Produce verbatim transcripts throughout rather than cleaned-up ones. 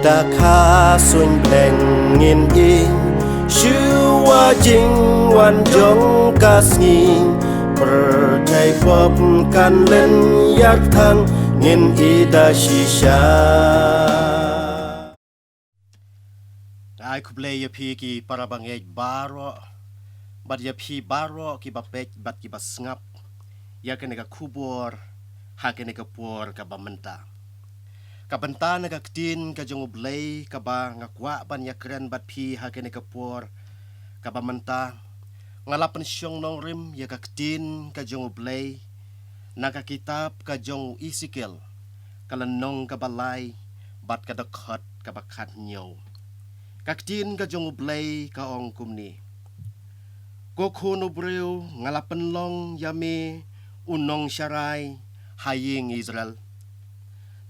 Da ka suiñ pdeng ngin ïeng shuwa jingwan jong ka sngi, pyrthei pop kan len ïar thang, ngin ïa da shisha. Ai khublei ïa phi ki para bangeit baroh, bad ïa phi baroh ki ba peit bad ki ba sngap ïa kane ka khubor ha kane ka por kaba mynta. Ka bynta na ka ktien ka jong U Blei kaba nga kwah ban ïa kren bad phi ha kane ka por kaba mynta, nga la pynshong nongrim ïa ka ktien ka jong U Blei na ka kitab ka jong u Esekiel, ka lynnong kaba lai bad ka dkhot kaba khathynñiew. Ka ktien ka jong U Blei ka ong kumne: Ko khun u briew, nga la pynlong ïa me u nongsharai ha ïing Israel.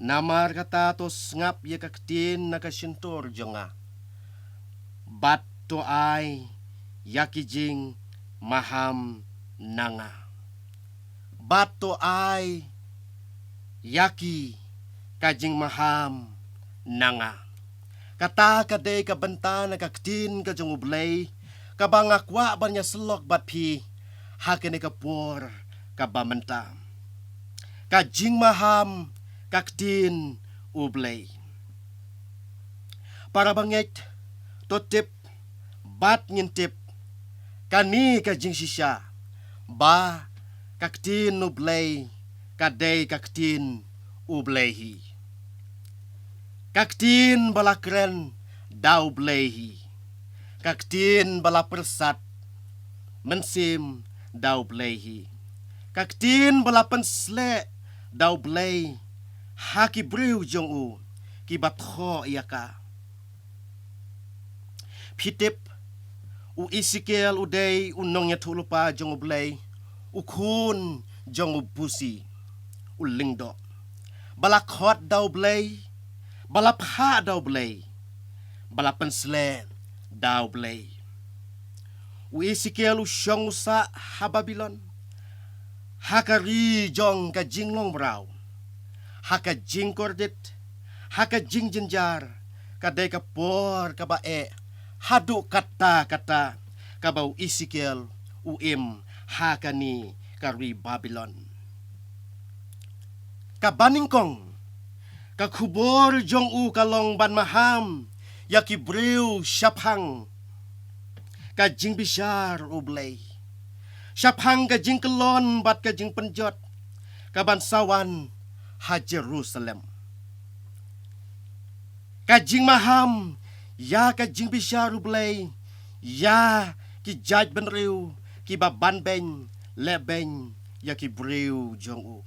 Namar kata to sngap ïa ka ktien na ka shyntur jong nga, bad to ai ïa ki jingmaham na nga. Bad to ai ïa ki ka jingmaham na nga. Kata ka dei ka bynta na ka ktien ka jong U Blei kaba nga kwah ban ïa syllok bad phi ha kane ka por kaba mynta. Ka jingmaham ka ktien U Blei. Para bangeit, to tip bad ngin tip kane ka jingshisha ba ka ktien U Blei ka dei ka ktien U Blei hi. Ka ktien ba la kren da U Blei hi. Ka ktien ba la pyrsad mynsiem da U Blei hi. Ka ktien ba la pynsleh da U Blei ha ki briew jong u ki ba thoh ïa ka. Phi tip, u Esekiel u dei u nongïathuhlypa jong U Blei, u khun jong u Busi, u lyngdoh, ba la khot da U Blei, ba la phah da U Blei, ba la pynsleh da U Blei. U Esekiel u shong u sah ha Babilon, ha ka ri jong ka jinglong mraw, ha ka jingkordit, ha ka jingjynjar. Ka dei ka por kaba eh haduh katta katta kaba u Esekiel u im ha kane ka ri Babilon. Kaba nyngkong, ka khubor jong u ka long ban maham ïa ki briew shaphang ka jingbishar U Blei, shaphang ka jingkyllon bad ka jingpynjot ka ban sa wan ha Jerusalem. Ka jingmaham ïa ka jingbishar U Blei ïa ki jaitbynriew ki ba ban beiñ lehbeiñ ïa ki briew jong u.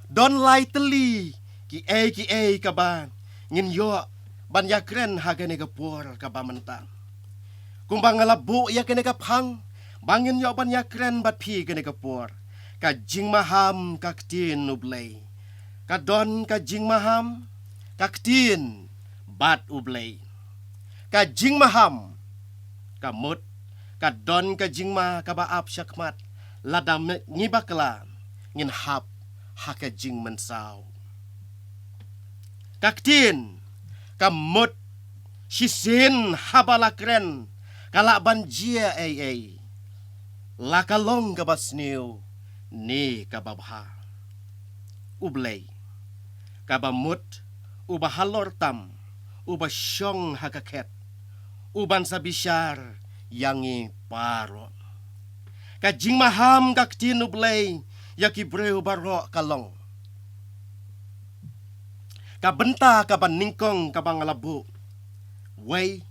Don lai tylli kiei kiei kaba ngin ïoh ban ïa kren ha kane ka por kaba mynta. Kumba nga la buh ïa kane ka phang ba ngin ïoh ban ïa kren bad phi kane ka por, ka jingmaham ka ktien U Blei. Ka don ka jingmaham ka ktien bad U Blei. Ka jingmaham ka mut ka don ka jingma kaba ap shakhmat, lada ngi bakla ngin hap ha ka jingmynsaw. Ka ktien ka mut shisien haba la kren ka lah ban jia ei ei, la ka long kaba sniew ne kaba bha. U Blei kaba mut, uba halor tam, uba shong ha ka khet, u ban sa bishar ïa ngi baroh. Ka jingmaham ka ktien U Blei ïa ki briew baroh ka long, ka bynta kaba nyngkong kaba nga la buh, wei,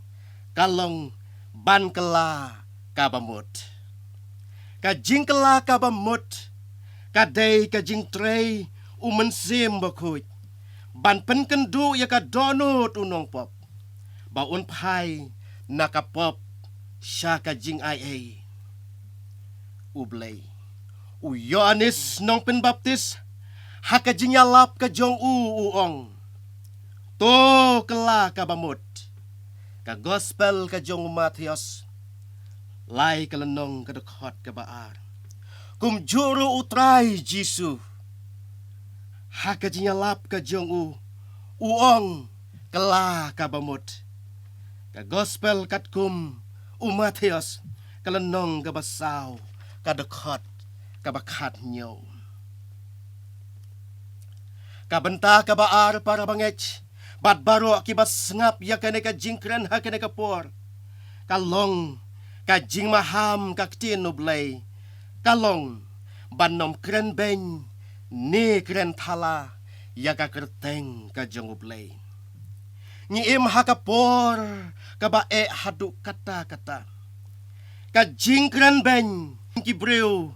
ka long ban kylla kaba mut. Ka jingkylla kaba mut ka dei ka jingtrei U Mynsiem Bakhuid ban pynkynduh ïa ka dohnud u nongpop ba un phai na ka pop sha ka jingai ei. U Blei, u Ïoannis Nongpynbaptis, ha ka jingïalap ka jong u, u ong: To kylla kaba mut. Ka Gospel ka jong u Mathaios, lai ka lynnong, ka dkhot kaba ar. Kumjuh ruh U Trai Jisu, ha ka jingïalap ka jong u, u ong: Kylla kaba mut. Ka gospel katkum u Mathaios, ka lynnong kaba saw, ka dkhot kaba khathynñiew. Ka bynta kaba ar, para bangeit bad baroh kiba sngap ïa kane ka jingkren ha kane ka por, ka long ka jingmaham ka ktien U Blei, ka long ban nym kren beiñ ne kren thala ïa ka kyrteng ka jong U Blei. Ngi im ha ka por kaba eh haduh katta katta. Ka jingkren beiñ ki briew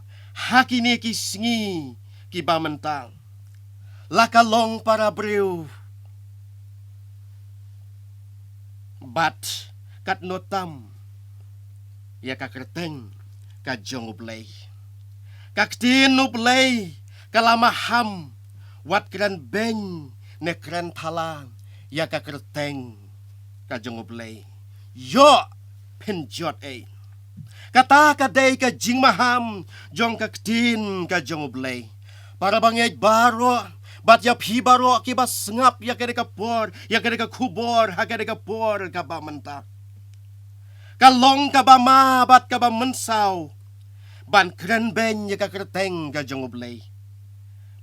ha kine ki sngi kiba mynta, la ka long, para briew, bad katno tam ïa ka kyrteng ka jong U Blei. Ka ktien U Blei ka la maham, wat kren beiñ ne kren thala ïa ka kyrteng ka jong U Blei. Ïoh phin jot ei. Kata ka dei ka jingmaham jong ka ktien ka jong U Blei. Para bangeit baroh, bad ïa phi baroh kiba sngap ïa kane ka por, ïa kane ka khubor ha kane ka por kaba mynta, ka long kaba ma bad kaba mynsaw ban kren beiñ ïa ka kyrteng ka jong U Blei,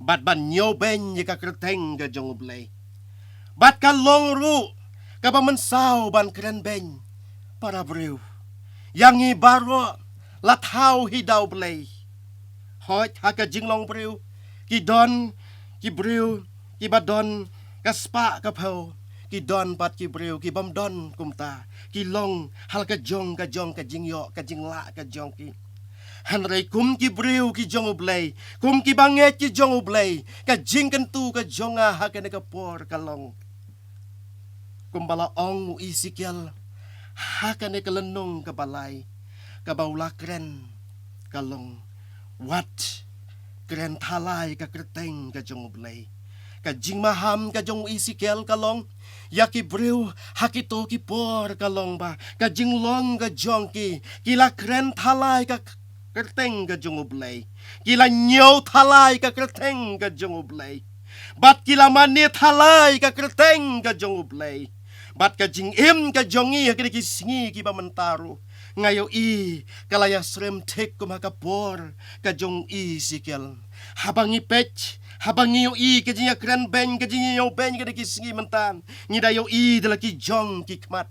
bad ban ñiew beiñ ïa ka kyrteng ka jong U Blei. Bad ka long ruh kaba mynsaw ban kren beiñ, para briew. Ïa ngi baroh la thaw hi da U Blei. Hooid, ha ka jinglong briew, ki don ki briew kiba don ka spah ka phew, ki don pat ki briew kibym don kumta, ki long ha la ka jong ka jong ka jingïoh ka jinglah ka jong ki. Hynrei kum ki briew ki jong U Blei, kum ki bangeit ki jong U Blei, ka jingkyntu ka jong nga ha kane ka por ka long, kumba la ong u Esekiel ha kane ka lynnong kaba lai, kaba u la kren, ka long, wat kren thala ïa ka kyrteng ka jong U Blei. Ka jingmaham ka jong u Esekiel ka long, ïa ki briew ha kito ki por ka long ba ka jinglong ka jong ki, ki la kren thala ïa ka kyrteng ka jong U Blei. Ki la ñiew thala ïa ka kyrteng ka jong U Blei. Bad ki la mane thala ïa ka kyrteng ka jong U Blei. Bad ka jingim ka jong ngi ha kine ki sngi kiba mynta ruh, nga ïohi ka la ïasyriem thik kum ha ka por ka jong u Esekiel. Haba ngi peit, haba ngi ïohi ka jingïakren beiñ, ka jingïañiew beiñ kine ki sngi mynta, ngi da ïohi da la ki jong ki khmat.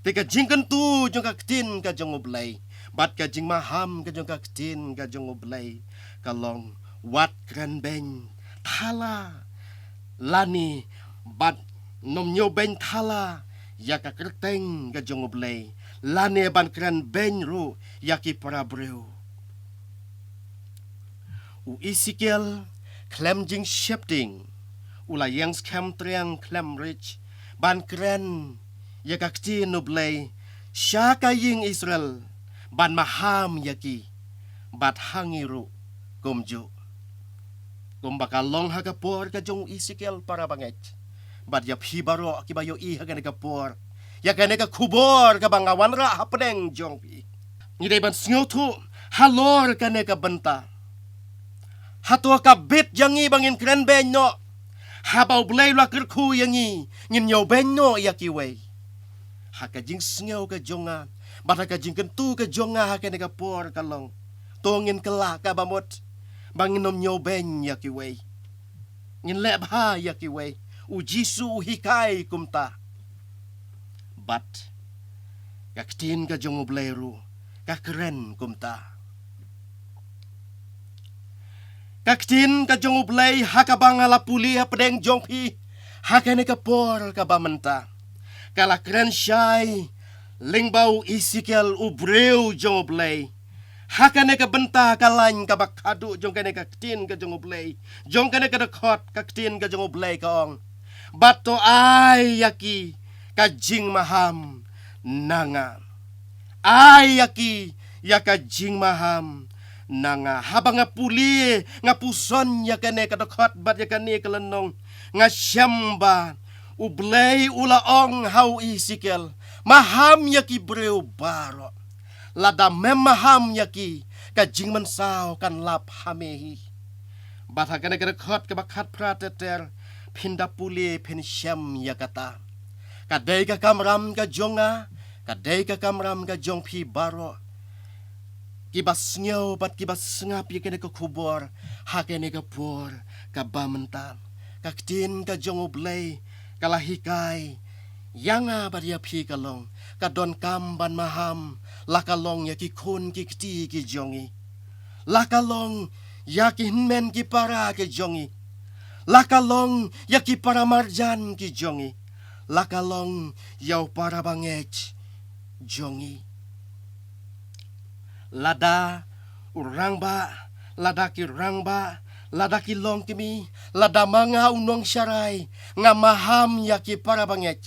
Te ka jingkyntu jong ka ktien ka jong U Blei bad ka jingmaham ka jong ka ktien ka jong U Blei ka long, wat kren beiñ thala lane ban nym ñiew beiñ thala ïa ka kyrteng ka jong U Blei, lane ban kren beiñ ruh ïa ki para briew. U Esekiel khlem jingsheptieng u la ïeng skhem triang khlem rit ban kren ïa ka ktien U Blei sha ka ïing Israel, ban maham ïa ki, bad ha ngi ruh kumjuh. Kumba ka long ha ka por ka jong u Esekiel, para bangeit, bad ïa phi baroh kiba ïohi ha kane ka por ïa kane ka khubor kaba nga wanrah hapdeng jong phi, ngi dei ban sngewthuh halor kane ka bynta. Hato ka bit ïa ngi ba ngin kren beiñ noh? Haba U Blei u la kyrkhu ïa ngi, ngin ñiew beiñ noh ïa kiwei? Ha ka jingsngew ka jong nga bad ha ka jingkyntu ka jong nga ha kane ka por ka long, to ngin kylla kaba mut ba ngin nym ñiew beiñ ïa kiwei. Ngin leh bha ïa kiwei. U Jisu u hikai kumta. Bad ka ktien ka jong U Blei ruh ka kren kumta. Ka ktien ka jong U Blei ha kaba nga la pule hapdeng jong phi ha kane ka por kaba mynta, ka la kren shai lyngba u Esekiel, u briew jong U Blei. Ha kane ka bynta ka lain kaba khadduh jong kane ka ktien ka jong U Blei, jong kane ka dkhot, ka ktien ka jong U Blei ka ong, bad to ai ïa ki ka jingmaham na nga. Ai ïa ki ïa ka jingmaham na nga. Haba nga pule, nga puson ïa kane ka dkhot bad ïa kane ka lynnong, nga shem ba U Blei u la ong ha u Esekiel, maham ïa ki briew baroh. Lada mem maham ïa ki, ka jingmynsaw kan lap ha me hi. Bad ha kane ka dkhot kaba khatphra ter ter, phin da pule phin shem ïa kata. Ka dei ka kamram ka jong nga, ka dei ka kamram ka jong phi baroh, kiba sngew bad kiba sngap ïa kane ka khubor ha kane ka por kaba mynta. Ka ktien ka jong U Blei ka la hikai ïa nga bad ïa phi ka long, ka donkam ban maham la ka long ïa ki khun ki kti ki jong ngi, la ka long ïa ki hynmen ki para ki jong ngi, la ka long ïa ki para marjan ki jong ngi, la ka long ïa u para bangeit jong ngi. Lada u rangbah, lada ki rangbah, lada ki longkmie, lada ma nga u nongsharai nga maham ïa ki para bangeit,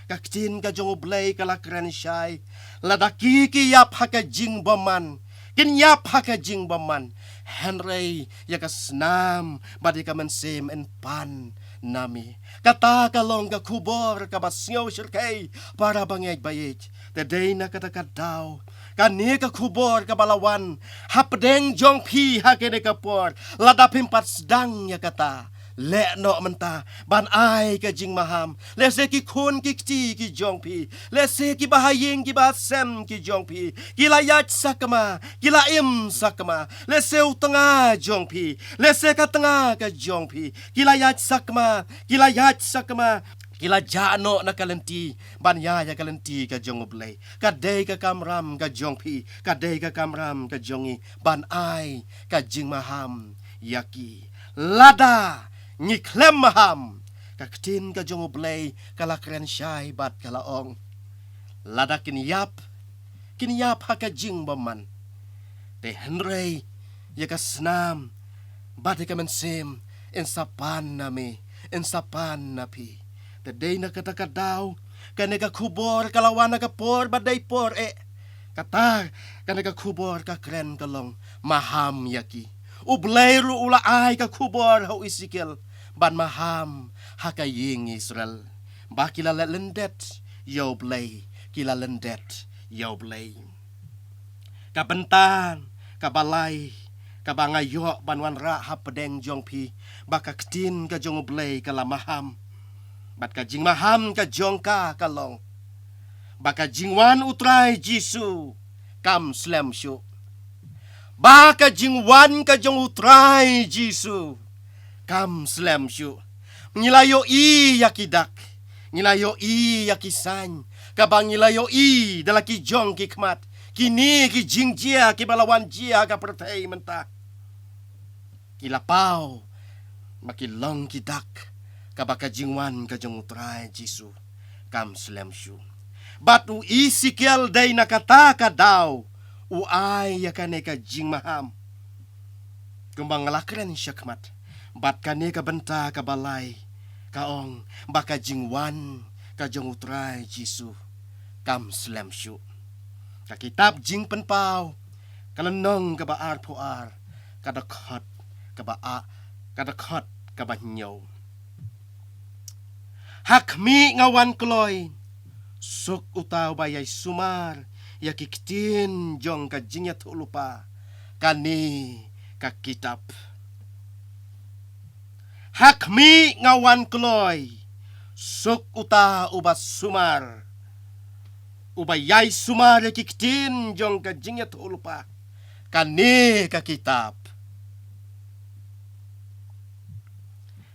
ka ktien ka jong U Blei ka la kren shai, lada ki ki ïap ha ka jingbymman, kin ïap ha ka jingbymman, hynrei ïa ka snam bad ïa ka mynsiem yn pan na me. Kata ka long ka khubor kaba sngew shyrkhei para bangeit ba ïeit. Te dei na kata ka daw, kane ka khubor kaba la wan hapdeng jong phi ha kane ka por, lada phim pat sdang ïa kata, leh noh mynta ban ai ka jingmaham. Lehse ki khun ki kti ki jong phi, lehse ki bahaïing ki bahasem ki jong phi, ki la ïaid sakma, ki la im sakma. Lehse u tnga jong phi, lehse ka tnga ka jong phi, ki la ïaid sakma, ki la ïaid sakma, ki la jah noh na ka lynti ban ïaid ïa ka lynti ka jong U Blei. Ka dei ka kamram ka jong phi, ka dei ka kamram ka jong ngi ban ai ka jingmaham ïa ki. Lada ngi khlem maham, ka ktien ka jong U Blei ka la kren shai bad ka la ong, lada kin ïap, kin ïap ha ka jingbymman. Te hynrei ïa ka snam bad ïa ka mynsiem yn sa pan na me, yn sa pan na phi. Te dei na kata ka daw, kane ka khubor ka la wan ha ka por ba dei por eh. Kata, kane ka khubor ka kren ka long, maham ïa ki. U Blei ruh u la ai ka khubor ha u Esekiel ban maham ha ka ïing Israel, ba ki la leh lyndet ïa U Blei, ki la lyndet ïa U Blei. Ka bynta kaba lai kaba nga ïoh ban wanrah hapdeng jong phi, ba ka ktien ka jong U Blei ka la maham, bad ka jingmaham ka jong ka ka long, ba ka jingwan U Trai Jisu kam slem shuh. Ba ka jingwan ka jong U Trai Jisu kam slem shuh. Ngi la ïohi ïa ki dak, ngi la ïohi ïa ki sain, kaba ngi la ïohi da la ki jong ki khmat, kine ki jingjia kiba la wan jia ha ka pyrthei mynta. Ki la paw ba ki long ki dak, kaba ka jingwan ka jong U Trai Jisu kam slem shuh. Bad u Esekiel dei na kata ka daw u ai ïa kane ka jingmaham, kumba nga la kren shakhmat. Bad kane ka bynta kaba lai ka ong, ba ka jingwan ka jong U Trai Jisu kam slem shuh. Ka kitab Jingpynpaw, ka lynnong kaba arphew ar, ka dkhot kaba a, ka dkhot kaba hynñiew. Ha khmih nga wan kloi, suk uta uba ïai sumar ïa ki ktien jong ka jingïathuhlypa, kane ka kitab. Ha khmih nga wan kloi, suk uta uba sumar, uba ïai sumar ïa ki ktien jong ka jingïathuhlypa, kane ka kitab.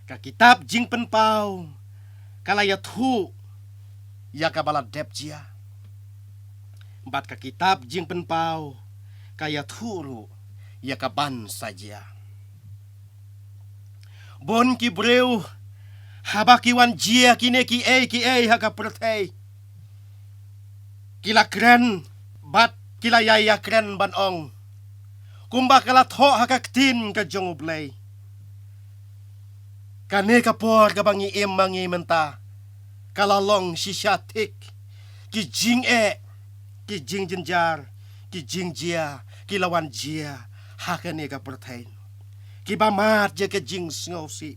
Ka kitab Jingpynpaw ka la ïathuh ïa kaba la dep jia, bad ka kitab Jingpynpaw ka ïathuh ruh ïa kaban sa jia. Bun ki briew, haba ki wan jia kine kiei kiei ha ka pyrthei, ki la kren bad ki la ïai ïakren ban ong, kumba ka la thoh ha ka ktien ka jong U Blei, kane ka por kaba ngi im ma ngi mynta ka la long shisha thik. Ki jingeh, ki jingjynjar, ki jingjia ki la wan jia ha kane ka pyrthei. Kiba mad ïa ka jingsngewsih,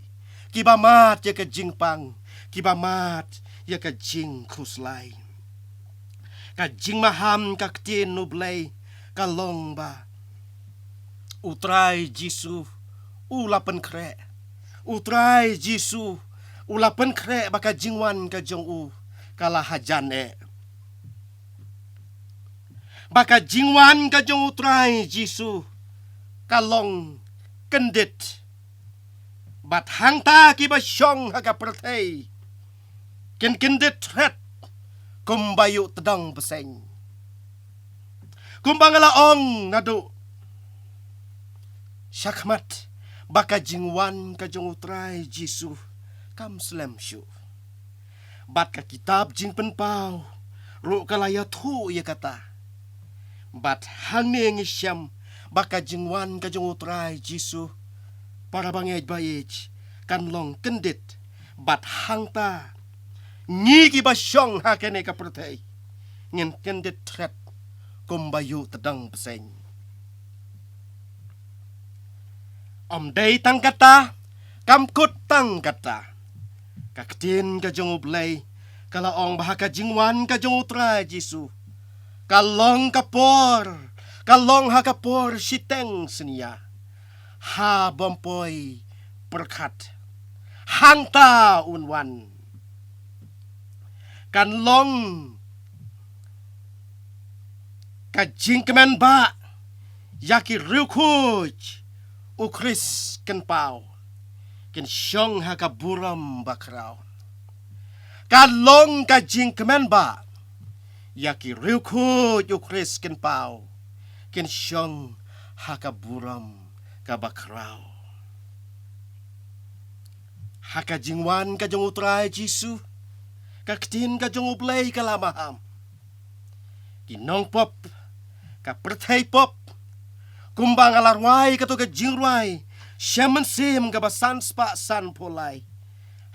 kiba mad ïa ka jingpang, kiba mad ïa ka jingkhuslai. Ka jingmaham ka ktien U Blei ka long ba U Trai Jisu u la pynkhreh. U Trai Jisu u la pynkhreh ba ka jingwan ka jong u ka la hajan eh. Ba ka jingwan ka jong U Trai Jisu ka long kyndit. Bad hangta kiba shong ha ka pyrthei kin kyndit thret kumba ïuh tdong bseiñ. Kumba nga la ong naduh shakhmat, ba ka jingwan ka jong U Trai Jisu kam slem shuh. Bad ka kitab Jingpynpaw ruh ka la ïathuh ïa kata. Bad hangne ngi shem ba ka jingwan ka jong U Trai Jisu, para bangeit ba ïeit, kan long kyndit. Bad hangta ngi kiba shong ha kane ka pyrthei ngin kyndit thret kumba ïuh tdong bseiñ. Ym dei tang kata, kam kut tang kata. Ka ktien ka jong U Blei ka la ong ba ha ka jingwan ka jong U Trai Jisu ka long ka por, ka long ha ka por shiteng synñia, ha bym poi pyrkhat. Hangta un wan. Kan long ka jingkmen ba ïa ki riewkhuid U Khrist Kynpaw kin shong ha ka burom bakhraw. Kan long ka jingkmen ba ïa ki riewkhuid U Khrist Kynpaw kin shong ha ka burom ka bakhraw. Ha ka jingwan ka jong U Trai Jisu, ka ktien ka jong U Blei ka la maham. Ki nongpop, ka pyrthei pop, kumba nga la rwai kato ka jingrwai Shem Mynsiem kaba san spah san phew lai.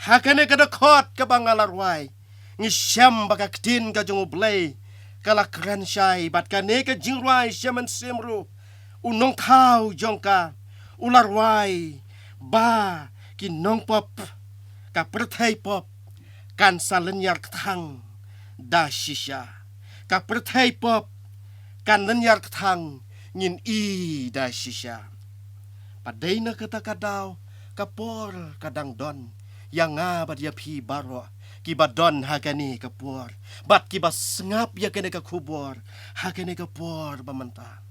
Ha kane ka dkhot kaba nga la rwai, ngi shem ba ka ktien ka jong U Blei ka la kren shai bad kane ka jingrwai Shem Mynsiem ruh, u nongthaw jong ka u la rwai ba ki nongpop, ka pyrthei pop kan sa lynñiar kthang da shisha. Ka pyrthei pop kan lynñiar kthang, ngin i da shisha. Bad dei na kata ka daw, ka por ka dang don ïa nga bad ïa phi baroh kiba don ha kane ka por bad kiba sngap ïa kane ka khubor ha kane ka por ba mynta.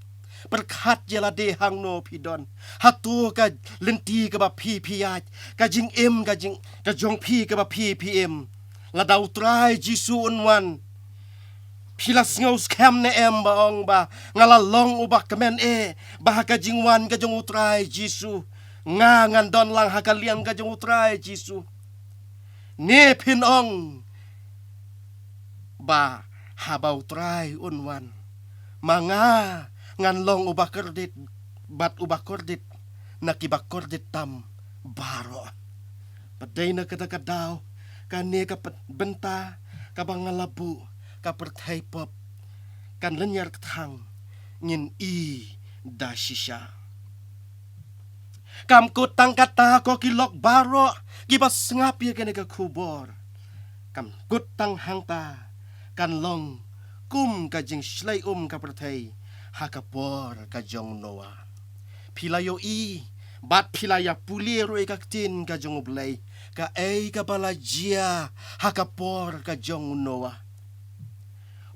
Pyrkhat ïa lade hangno phi don, hato ka lynti kaba phi phi ïaid, ka jingim ka jing, ka jong phi kaba phi phi im. Lada U Trai Jisu un wan, phi la sngew skhem ne em ba ong ba nga la long uba kmen eh, ba ha ka jingwan ka jong U Trai Jisu nga ngan don lang ha ka liang ka jong U Trai Jisu? Ne phin ong ba haba U Trai un wan, ma nga ngan long uba kordit bad uba kordit na kiba kordit tam baroh. Bad dei na kata ka daw, kane ka pyn-, bynta kaba nga la buh, ka pyrthei pop kan lynñiar kthang, ngin i da shisha. Kam kut tang kata, ko ki lok baroh kiba sngap ïa kane ka khubor. Kam kut tang hangta, kan long kum ka jingshlei um ka pyrthei ha ka por ka jong Noah. Phi la ïohi bad phi la ïa pule ruh ïa ka ktien ka jong U Blei, kaei kaba la jia ha ka por ka jong Noah.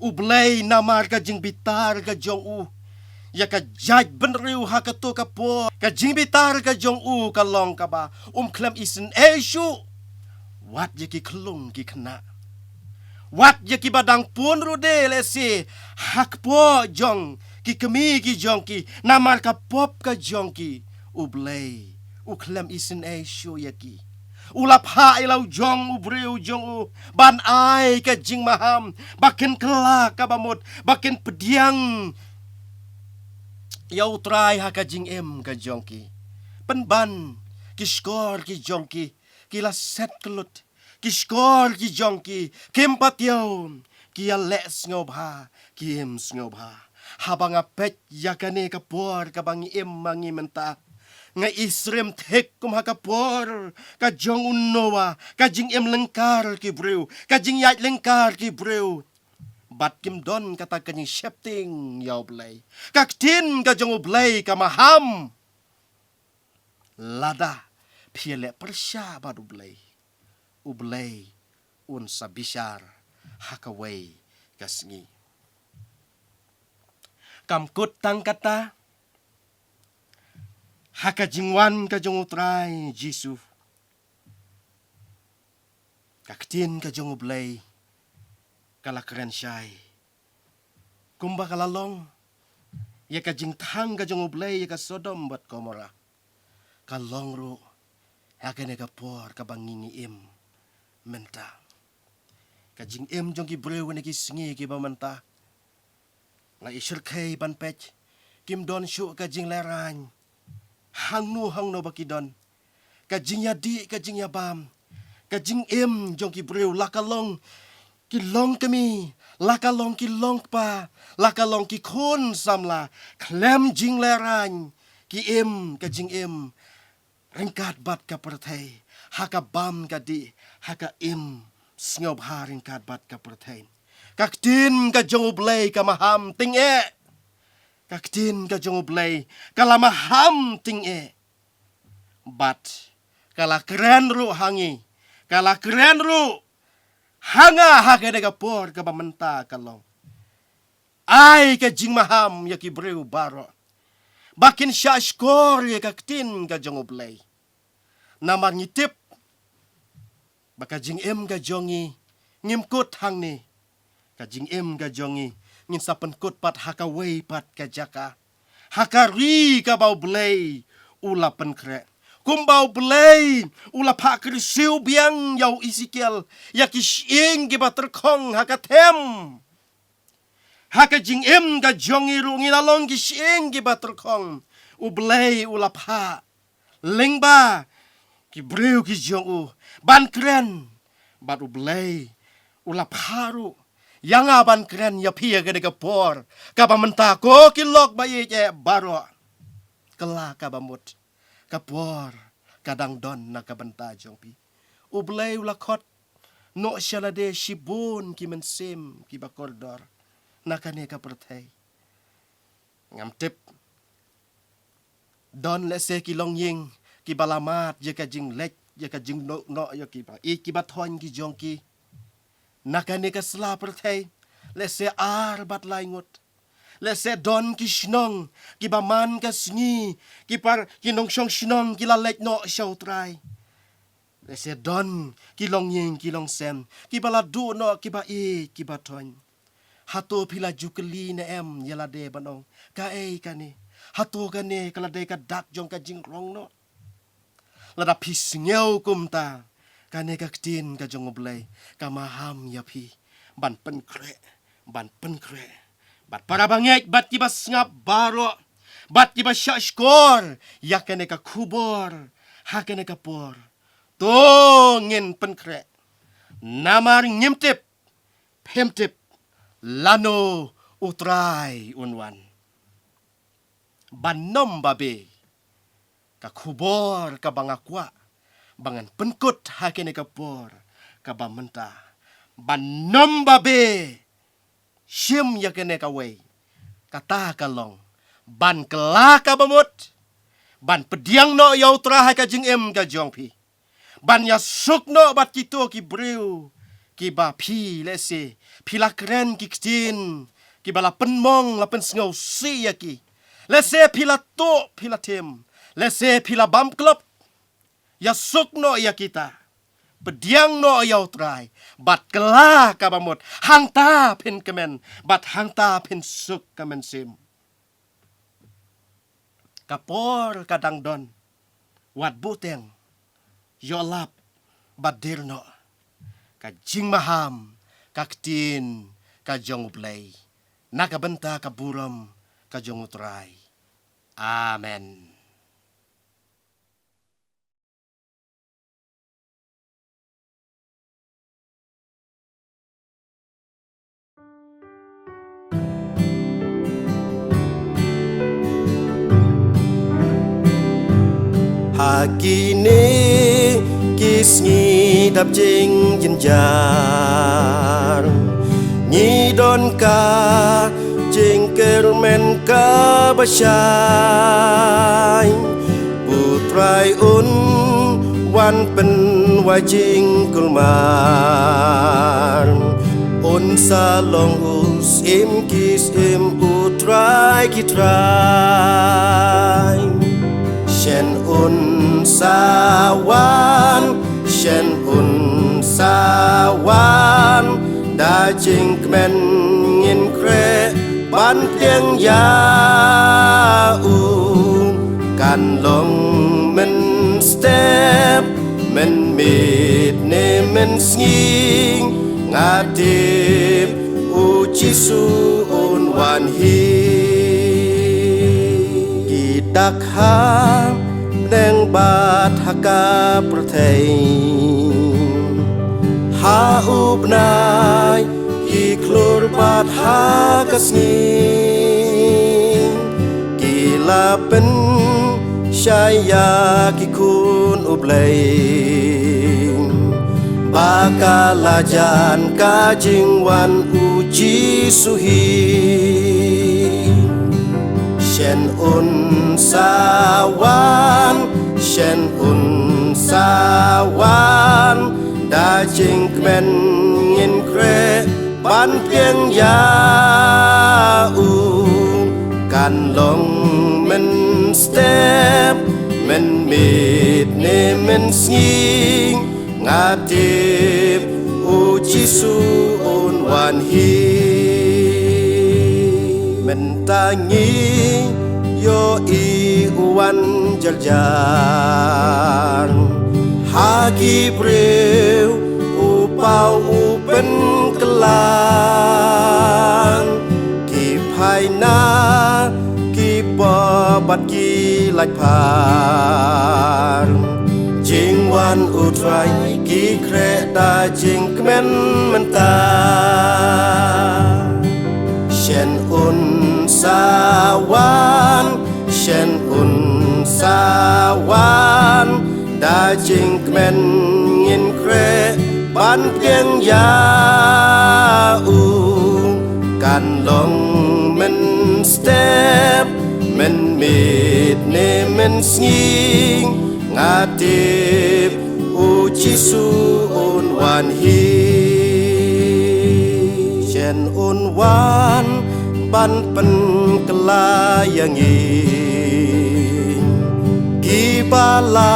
U Blei namar ka jingbitar ka jong u ïa ka jaitbynriew ha kato ka por, ka jingbitar ka jong u ka long kaba um khlem isynei shuh wat ïa ki khyllung ki khynnah, wat ïa kiba dang pun ruh de lehse ha kpoh jong ki kmie ki jong ki, namar ka pop ka jong ki. U Blei u khlem isynei shuh ïa ki. U la phah ïa la u jong u briew jong u ban ai ka jingmaham ba kin kylla kaba mut, ba kin pdiang ïa U Trai ha ka jingim ka jong ki. Pynban ki shkor ki jong ki ki la set kyllut, ki shkor ki jong ki kim pat ïoh, ki ïaleh sngewbha kim sngewbha. Haba nga peit ïa kane ka por kaba ngi im ma ngi mynta, nga isyriem thik kum ha ka por ka jong u Noah, ka jingim lyngkar ki briew, ka jingïaid lyngkar ki briew. Bad kim don kata ka jingsheptieng ïa U Blei. Ka ktien ka jong U Blei ka maham. Lada phi ïaleh pyrshah bad U Blei, U Blei un sa bishar ha kawei ka sngi. Kam kut tang kata, ha ka jingwan ka jong U Trai Jisu, ka ktien ka jong U Blei ka la kren shai. Kumba ka la long ïa ka jingthang ka jong U Blei ïa ka Sodom bad Gomorrah, ka long ruh ha kane ka por kaba ngi ngi im mynta. Ka jingim jong ki briew kine ki sngi kiba mynta, la i shyrkhei ban peit, kim don shuh ka jinglehraiñ hangno hangno ba ki don. Ka jingïadih, ka jingïabam, ka jingim jong ki briew, la ka long ki long kmie, la ka long ki long kpa, la ka long ki khun samla, khlem jinglehraiñ ki im ka jingim ryngkat bad ka pyrthei, ha ka bam ka dih, ha ka im sngewbha ryngkat bad ka pyrthei. Ka ktien ka jong U Blei ka maham tyngeh. Ka ktien ka jong U Blei ka la maham tyngeh. Bad ka la kren ruh ha ngi, ka la kren ruh ha nga ha kane ka por kaba mynta ka long. Ai ka jingmaham ïa ki briew baroh ba kin shah shkor ïa ka ktien ka jong U Blei. Namar ngi tip ba ka jingim ka jong ngi ngim kut hangne. Ka jingim ka jong ngi ngin sa pynkut pat ha kawei pat ka jaka, ha ka ri kaba U Blei u la pynkhreh. Kumba U Blei u la phah kyrsiew biang ïa u Esekiel ïa ki shyieng kiba tyrkhong ha ka them. Ha ka jingim ka jong ngi ruh ngi la long ki shyieng kiba tyrkhong. U Blei u la phah lyngba ki briew ki jong u ban kren. Bad U Blei u la phah ruh ïa nga ban kren ïa phi ha kane ka por kaba mynta, ko ki lok ba ïeit eh baroh. Kylla kaba mut, ka por ka dang don na ka bynta jong phi. U Blei u la khot noh sha lade shibun ki mynsiem kiba kordor na kane ka pyrthei. Ngam tip, don lehse ki longïing kiba la mad ïa ka jingleit, ïa ka jingduh noh ïa kiba ïeit kiba thoiñ ki jong ki na kane ka sla pyrthei, lehse ar bad lai ngut. Lehse don ki shnong kiba man ka sngi ki par, ki nongshong shnong ki la leit noh sha U Trai. Lehse don ki longïing ki longsem kiba la duh noh kiba ïeit kiba thoiñ. Hato phi la ju kylli ne em ïa lade ban ong, kaei kane? Hato kane ka la dei ka dak jong ka jingrong noh? Lada phi sngew kumta, kane ka ktien ka jong U Blei ka maham ïa phi ban pynkhreh, ban pynkhreh. Bad para bangeit bad kiba sngap baroh, bad kiba shah shkor ïa kane ka khubor ha kane ka por, to ngin pynkhreh. Namar ngim tip, phim tip lano U Trai un wan. Ban nym babe, ka khubor kaba nga kwah ba ngan pynkut ha kane ka por kaba mynta, ban nym babe shim ïa kane kawei, kata ka long ban kylla kaba mut, ban pdiang noh ïa U Trai ha ka jingim ka jong phi, ban ïasuk noh bad kito ki briew kiba phi lehse phi la kren ki ktien kiba la pynmong, la pynsngewsih ïa ki. Lehse phi la tuh, phi la thim, lehse phi la bam klop. Ïasuk noh ïa kita, pdiang noh ïa U Trai, bad kylla kaba mut, hangta phin kmen bad hangta phin suk ka mynsiem. Ka por ka dang don, wat buteng, ïoh lap bad dier noh. Ka jingmaham ka ktien ka jong U Blei na ka bynta ka burom ka jong U Trai. Amen. Ha kine ki sngi dap jingjynjar, ngi don ka jingkyrmen kaba shai. U Trai un wan pynwai jingkulmar, u Sa long u Syiem ki syiem, u Trai ki trai. Shen un sa wan, shen un sa wan. Da jingkmen ngin khreh ban pdiang ïa u. Kan long mynstep, mynmiet ne mynsngi, nga tip u Jisu un wan hi. Ki dak ha bneng bad ha ka pyrthei, ha u bnai, ki khlur bad ha ka sngi, ki la pynshai ïa ki khun U Blei ba ka la jan ka jingwan u Jisu hi. Shen un sa wan, shen un sa wan. Da jingkmen ngin khreh ban pdiang ïa u. Kan long mynstep, mynmiet ne mynsngi, nga tip u Jisu un wan hi. Mynta ngi ïohi u wan jar jar ha ki briew, u paw u pynkylla. Ki phai na ki pop bad ki lait phar. Jingwan u Trai ki khreh da jingkmen mynta. Shen un sa wan, shen un sa wan. Da jingkmen ngin khreh ban pdiang ïa u. Kan long mynstep, mynmiet ne mynsngi, nga tip u Jisu un wan hi. Shen un wan ban pynkylla ïa ngi kiba la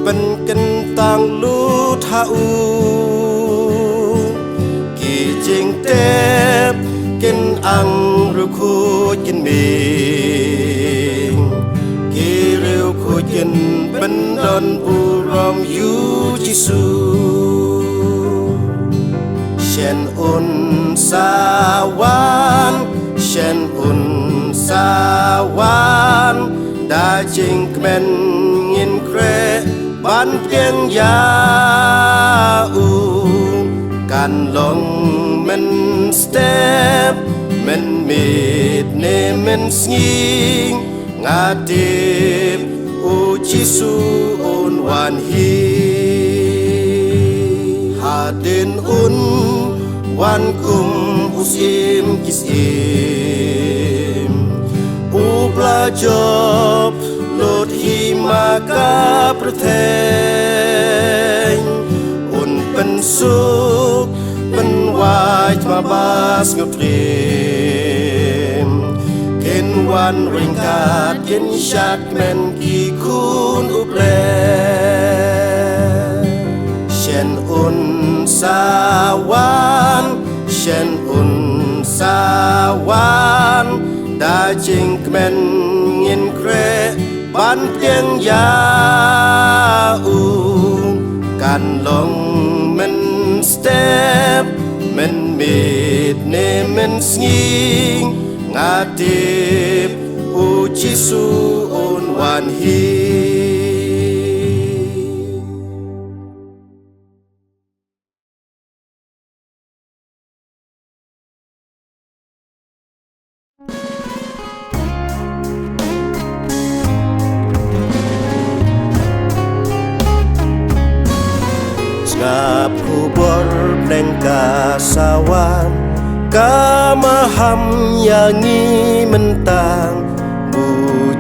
pynkyntang lut ha u. Ki jingtep kin ang riewkhuid kin mih, ki riewkhuid kin pyndonburom ïa u Jisu. Shen un sa wan, shen un sa wan. Da jingkmen ngin khreh ban pdiang ïa u. Kan long mynstep, mynmiet ne mynsngi, nga tip u Jisu un wan hi. Hadien un wan kum u Syiem ki syiem, uba la jop lut hi ma ka pyrthei. Un pynsuk pynwait ma ba sngewtriem. Kin wan ryngkat kin shad kmen ki khun U Blei. Shen un sa wan, shen un sa wan. Da jingkmen ngin khreh ban pdiang ïa u. Kan long mynstep, mynmiet ne mynsngi, nga tip u Jisu un wan hi. Sngap khubor bneng ka sa wan, ka maham ïa ngi mynta. U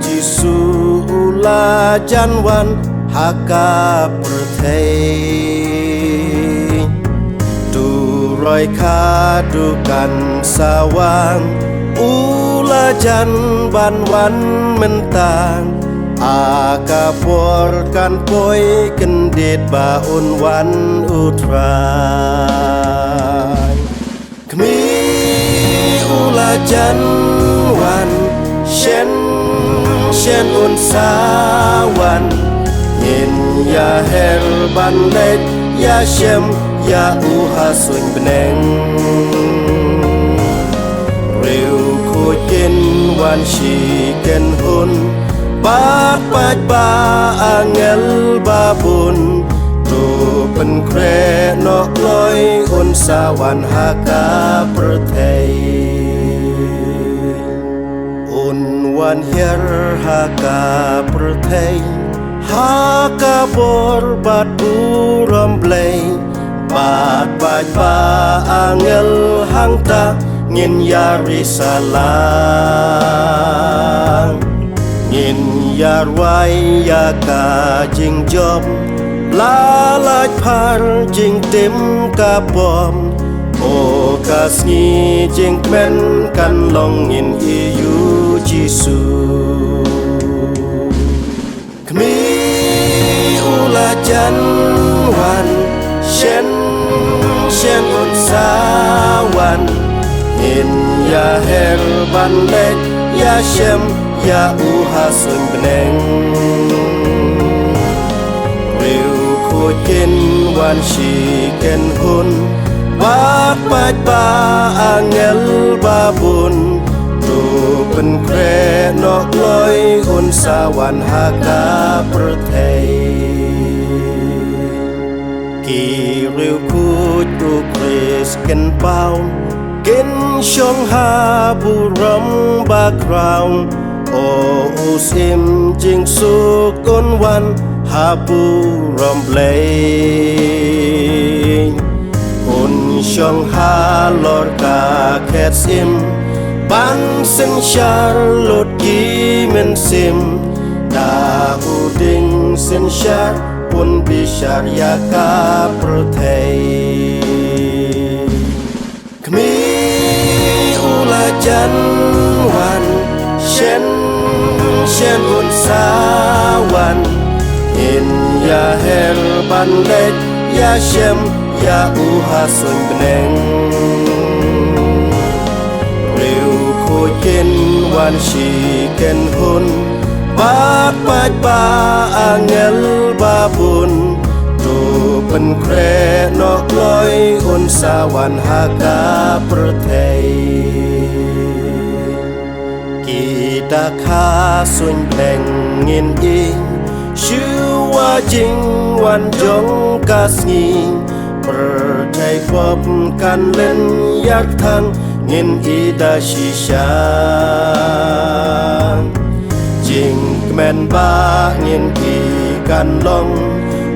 Jisu u la jan wan ha ka pyrthei. To Roi kha dukan sa wan, u la jan ban wan mynta. A ka por kan poi kyndit ba un wan u Trai. Kmie, u la jan wan, shen shen un sa wan. Ngin ïa her ban leit ïa shem ïa u ha suiñ bneng. Riewkhuid kin wan shi kin hun, bad paidbah angel babun. To pynkhreh noh kloi un sa wan ha ka pyrthei. Un wan hiar ha ka pyrthei, ha ka bor bad burom Blei. Bad paidbah angel hangta ngin ïa ri sa lang. Ngin ïa rwai ïa ka jingjop, la lait phar jingtim ka bom. O ka sngi jingkmen kan long, ngin ïohi ïa u Jisu. Kmie, u la jan wan, shen shen un sa wan. Ngin ïa her ban leit ïa shem ïa u ha suiñ bneng. Riewkhuid kin wan shi kin hun, bad paidbah angel babun. To pynkhreh noh kloi un sa wan ha ka pyrthei. Ki riewkhuid u Khrist kin paw, kin shong ha burom bakhraw. O u Syiem jingsuk un wan ha burom Blei. Un shong halor ka khet syiem, ban synshar lut ki mynsiem. Da u dieng synshar un bishar ïa ka pyrthei. Kmie, u la jan wan, shen shen un sa wan. Ngin ïa her ban leit ïa shem ïa u ha suiñ bneng. Riewkhuid kin wan shi kin hun, bad paidbah angel babun. To pynkhreh noh kloi un sa wan ha ka pyrthei. Kita ka suiñ bneng ngin ïohi, shuwa jingwan jong ka sngi. Pyrthei pop kan len ïar thang, ngin ïohi da shisha. Jingkmen ba ngin ïohi kan long,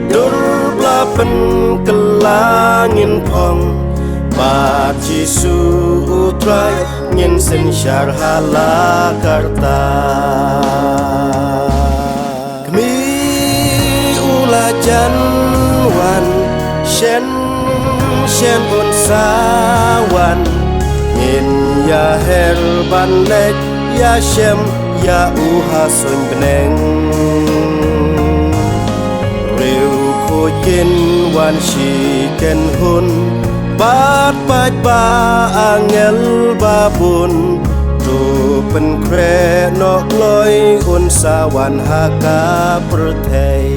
dur ba la pynkylla ngin phong. Bad Jisu u Trai ngin synshar ha la karta. Kmie, u la jan wan, shen shen un sa wan. Ngin ïa her ban leit ïa shem ïa u ha suiñ bneng. Riewkhuid kin wan shi kin hun, bad paidbah angel babun. To pynkhreh noh kloi un sa wan ha ka pyrthei.